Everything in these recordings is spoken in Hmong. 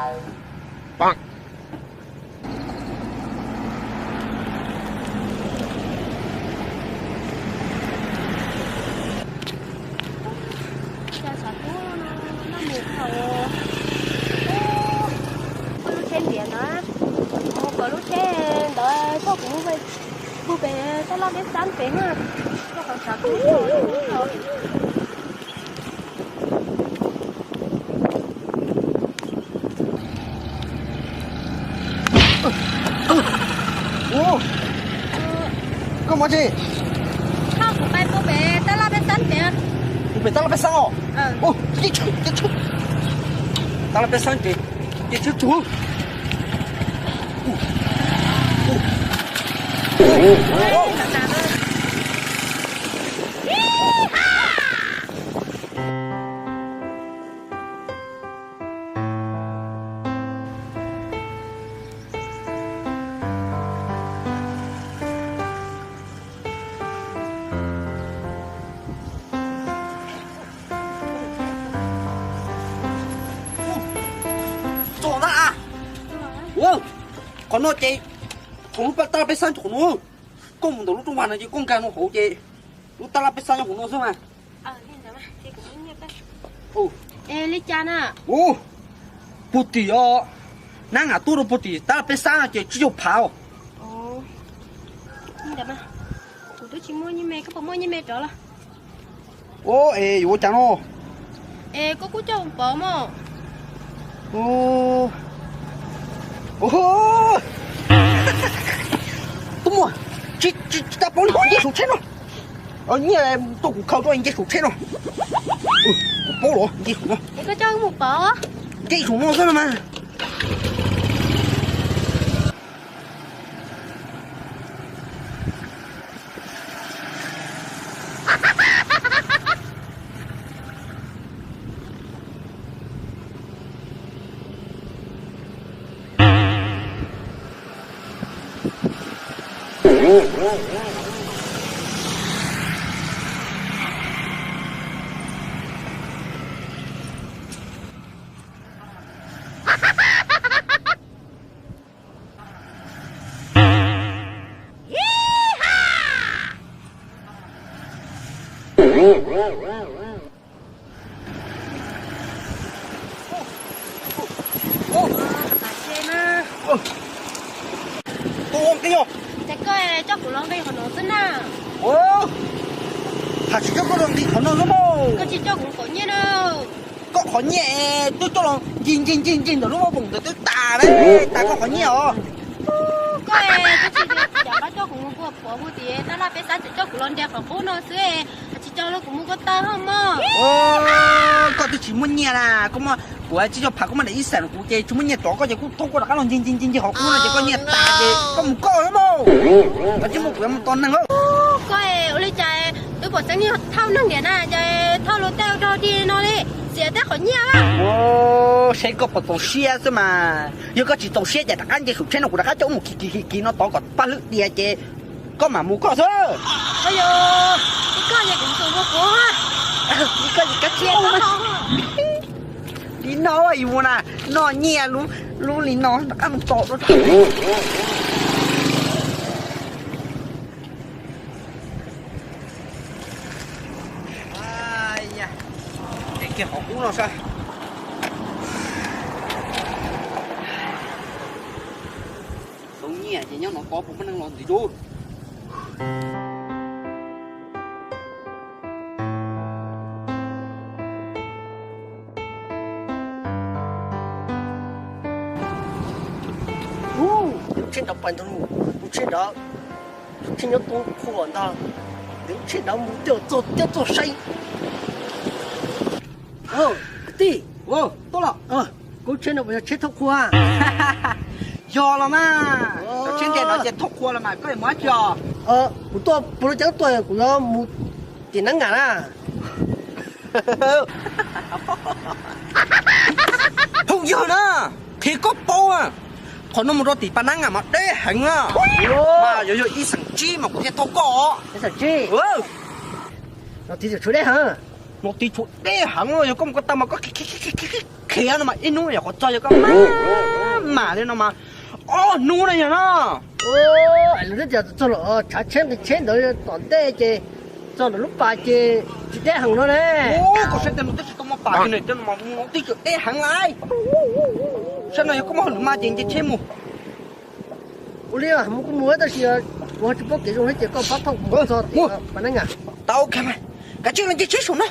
Cas xav tub no noj mus thaum peb lub tsheb ntiav ntawd, mus kom lub tsheb ntawd coj kuv mus pem tab laj peb xab pem na, rau qhov xav tub. Ua, koj mus tsi? Koj kuv pais puag pem tab laj peb xab pem. Puag pem tab laj peb xab os? Tab laj peb xab ces, ces tshwb tsuag. Txog na. Ua, qhov no ces, qhov lub tab laj peb xab qhov no. Koj mus ntawm lub rooj vag no ces koj nkag no hauv ces lub tab laj peb xab nyob hauv no xwb mas. Ua, li cas na? Ua, puag tim os, nab ngam tuaj rau puag tim tab laj peb xab no ces tsib caug phav os. Kuv twb tsis muaj nyiaj me, koj puas muaj nyiaj me rov los? Ua, es yuav ua cas no? Es koj kuj coj mus pov mog. Tub muaj, tsis, tsis tau paub li, nce saum tsheb no. Nyiaj tuaj kuv khaws tuaj, nce saum tsheb no. Kuv paub los nce saum no. Es koj coj wb mus pov? Nce saum no xwb no mas. Ua nqi os. Ces koj coj kuv los nqi qhov no xwb na. Ua, hais tsis coj koj los nqi qhov no xwb mas. Koj tsis coj kuv qhov nyiaj na. Koj qhov nyiaj twb coj los ncig ncig ncig ncig ntawm lub voos ntawd twb tas lawm, tas koj qhov nyiaj os. Koj twb tsis, cas koj coj kuv mus puag pov puag tim tab laj peb xab, tseem coj kuv los nres qhov qub no xwb, tsis coj los kuv mus ko taw hauj mog. Koj twb tsis muaj nyiaj na, koj muaj, kuv tsis coj phav, koj muaj daim ib xees rau kuv ces tsis muaj nyiaj rov, koj ces kuj thauj koj rov qab los ncig ncig ncig ncig qhov qub no ces koj nyiaj tas ces koj mus koj xwb mas. Koj tsis muaj kuv yuav mus tos neeg. Koj ua li cas twb pom txeeb thauj neeg ntiav na, ces thauj luag tej ua rog dig no li, xiam tej qhov nyiaj. Seb koj puas txaus siab xwb mas, yog koj tsis txaus siab ces rov qab nce saum tsheb no kuv rov qab coj wb mus kiv kiv kiv kiv no tod kom paj hlwb dias ces koj mam mus koj xwb. Koj yog, koj ces kuv mus kuv, koj ces koj cia li no yus na, noj nyiaj lub li no rov qab mus tos. Kiag qhov qub no saib. Tau nyiaj ces nyob no tod puas muaj neeg los ntxiv tub. Lub tsheb nrad pais ntawd, lub tsheb nrad, lub tsheb nyob toob qhua ntag, lub tsheb nrad mus twb txog thiab txog saib. Kwv tij, tuaj los, kuv tsheb no puas yog tsheb thauj qhua? Yog los mas, cov tsheb nqe no ces thauj qhua los mas koj yuav mus dab tsi os? Kuv tuaj puas lub cav tuaj kuv yuav mus tim Nab Ngam na. Phooj ywg na, qhia koj paub, qhov no mus rau tim pas Nab Ngam mas deb heev na, mas yuav yog ib xeem tsib mas kuv thiaj thauj koj. Ib xeem tsib? Tiv tsum tshuav deb heev. No tib tshua deb heev no, yog koj mus ko taw mas koj khiav no mas ib hnub yog qhov txog yog koj mam mam li no mas ob hnub no yog no. Lawv twb tias txog lawm tshav tsheb nqis tsheb ntawd tom ntej ces txog ntawm lub pas ces tsis deb heev no ne. Koj saib tej no twb tsis tau muaj pas kiag ne, tej no mas mus no twb tseem deb heev lawm. Saib no yog koj muaj hauj lwm mas ces nce tsheb mus. Ua li mus kuj mus tab sis kuv ho tsis paub kev zoo thiab ces koj pab thauj kuv mus txog tim Pas Nab Ngam. Tau, ok mas, kav tsij los nce tsheb saum na.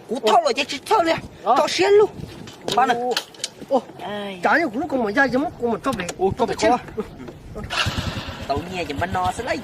Kuv thauj los ces tsis txhawj li, tso siab lug. Pab na. Tsav yog kuv lub kaus mom yaj yog muab kaus mom tso pem, tso pem tsheb. Tau nyiaj ces npaj no xwb lauj.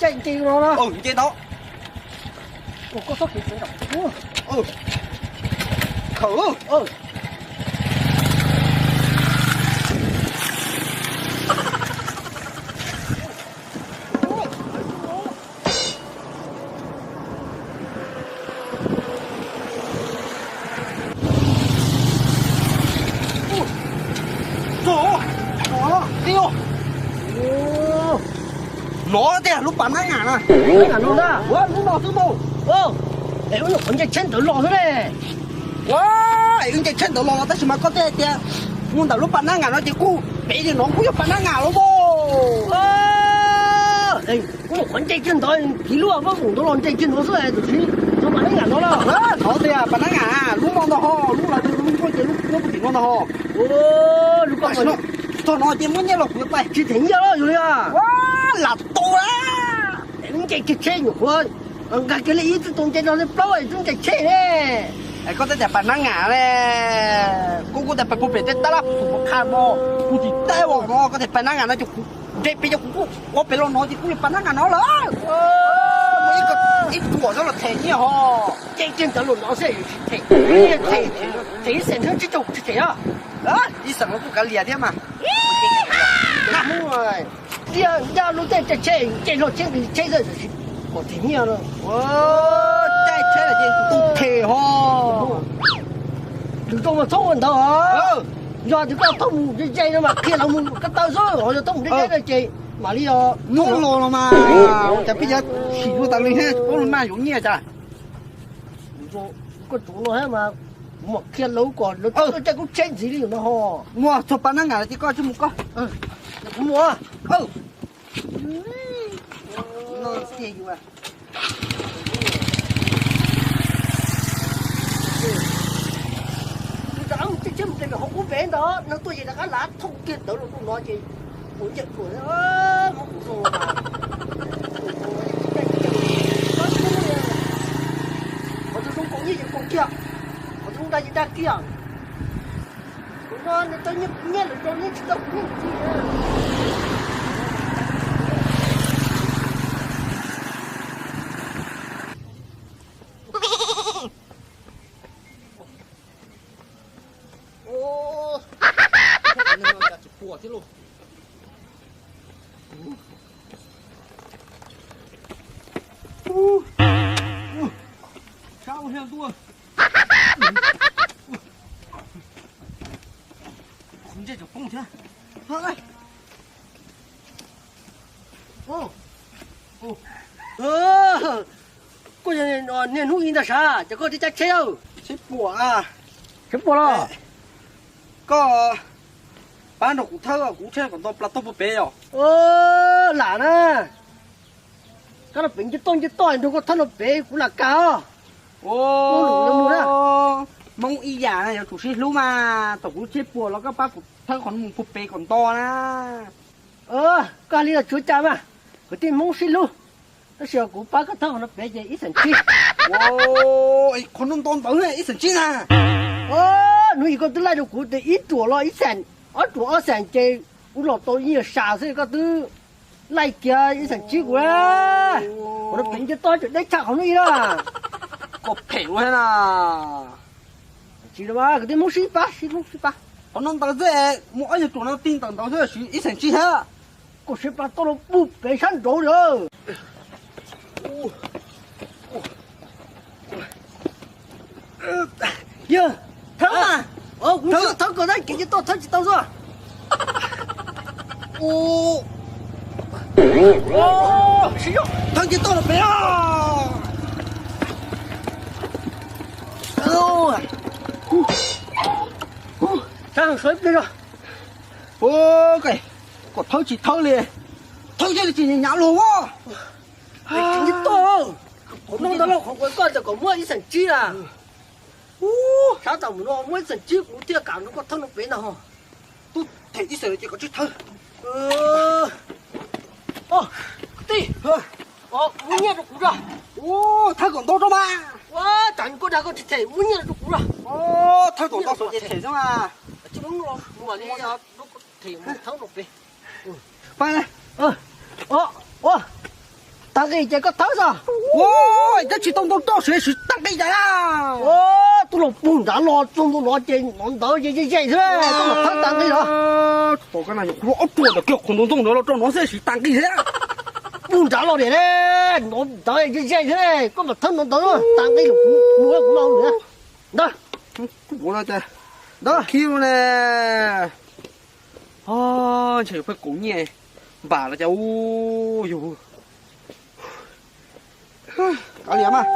Caij nce no no. Nce tau. Koj txhob kev tsev nram kuv. Khawm. No tias lub Pas Nab Ngam na. Ua lub no xwb mus. Es wb nyuam qhuav nce tsheb ntawd los xwb ne. Ua, es wb nce tsheb ntawd los tab sis mas koj thiaj tias mus ntawm lub Pas Nab Ngam no ces kuj pem li no kuj yog Pas Nab Ngam los mus. Wb nyuam qhuav nce kiag ntawd kiv lub pab mus ntawd los nce kiag ntawd xwb tus txiv, txog Pas Nab Ngam no los. Thov tias Pas Nab Ngam lub no ntag ho, lub no ces lub puag tim no ntag ho. Txog no ces muab nyiaj los kuv yuav pais. Tsis them nyiaj los yus li. Ua, lam tau a. Wb nce kiag tsheb nyuam qhuav nqa kiag li ib tug tus nce no li plaub twb nce tsheb ne. Koj twb tias Pas Nab Ngam ne, kuv kuj tias pais puag pem tej tab laj tus qha no, kuv tsis teb os no, koj tias Pas Nab Ngam no ces kuv nce pem ces kuv kuj ua pem los no ces kuj li Pas Nab Ngam no lawm. Ib ruam xwb los them nyiaj ho. Nce kiag ntawd los no xwb, them ib xeem thiab tsib caug kuv tsis them os. Ib xeem los kuj kav liam thiab mas. Ncaj lub caij tsheb nce hlo tsheb nqis tsheb xwb, kom them nyiaj no. Caij tsheb los ces kuv them ho. Lwm zaus mas txhob ua ntawd os. Yog tias koj thauj mus ze ze no mas qhia lawv mus ko taw xwb, ho yog thauj mus deb deb no ces mam li os. Hnub los los mas cas peb yuav sim dua tas li thiab, tsis paub los mas yuav nyiaj cas. Koj tsuav no thiab mas kuv mam qhia lawv kom lawv tuaj caij kuv tsheb ntxiv li no ho. Mus txog Pas Nab Ngam lawm ces koj tsij mus koj. Kuv mus. Mus txog ub pem ntawd no tuaj ces rov qab lam thauj kiag ntawd los rau no ces kuv ncaim pluas muab kuv zoo mas. Qhov twg zoo kaus nyiaj ces kaus kiag, qhov twg zoo dag ces dag kiag. Kuv no nws tau nyiaj lawm rau nyiaj tsis tau kuv nyiaj txiv. Tsis puas thiab lauj. Sab ua hia tuaj. Kuv ntsej tseem poob thiab. Koj yog niaj hnub ib ntag sav, ces koj tib cab tsheb. Tsheb puas. Tsheb puas los? Koj pab nrog kuv thawb kuv tsheb kom nto plas toj puag pem yom. Lam na. Koj no pem nce toj nce toj nrog koj thawb no pem kuv lam kag os. Hmoob ib yam na yuav tsum sib hlub mas, thaum kuv tsheb puas los koj pab kuv thawb qhov mus puag pem kom nto na. Koj hais li no tsuav cas mas, kwv tij Hmoob sib hlub. Tab sis kuv pab koj thawb qhov no pem ces ib xeem tsib. Qhov no nto ntawd ib xeem tsib na. Hnub ib koj twb laij rau kuv tias ib ruam los ib xeem, ob ruam ob xeem ces kuv los tau ib nyuag sam xwb koj twb laij kiag ib xeem tsib kuv na. Qhov no pem nce toj tseem deb tshaj qhov hnub ib na. Koj phem ua na. Tsis, kwv tij Hmoob sib pab sib hlub sib pab. Qhov no ntawd xwb, muaj ob nyuag ruam no ti ntawm ntawd xwb, ib xeem tsib thiab. Koj siab plas toj los puag pem sab nraud lawm. Yog, thawb mas. Kuv thawb kom tag kev ces toj thawb tsis tau xwb. Thawb ces toj los pem os. Ua, sawv ib pliag os. Ua, koj thawb tsis thawb li, thawb thiaj li tsis nyav luag ua. Tsis tau, kuv noj ntau lauj, qhov kuv koj tias kom muab ib xees tsib na. Ub, sab tom mus no muab ib xees tsib kuv thiaj kam nrog koj thawb no pem ntag. Tub them ib xees ces koj tsis thawb. Tij, muab nyiaj rau kuv tso. Ub, thawb kom ntau tso mas. Ua, tsam koj dag koj tsis them, muab nyiaj rau kuv tso. Thawb kom ntau xwb ces them xwb mas. Tsis muab los mus them thawb no pem. Ua, tag nqi ces koj thawb xwb. Ua, twb tsis tau ntau roj siv siv tag nqi cas. Ua, tub los puag nrad los txog ntua no ces no ntawd ze ze xwb, koj mam thawb tag nqi los. Tau koj na, kuv ob ruam ntawm kiag qhov ntoo ntoo ntawd los rau no xwb siv tag nqi thiab. Puag nrad los tiag, no ntawd ze ze xwb, koj mam thawb no ntawd tag nqi los kuv mus kuv los ntag. Ntawd, ntawd khib ne. Ntshe yuav pheej kaus nyiaj npam los cas yog. Kav liam mas.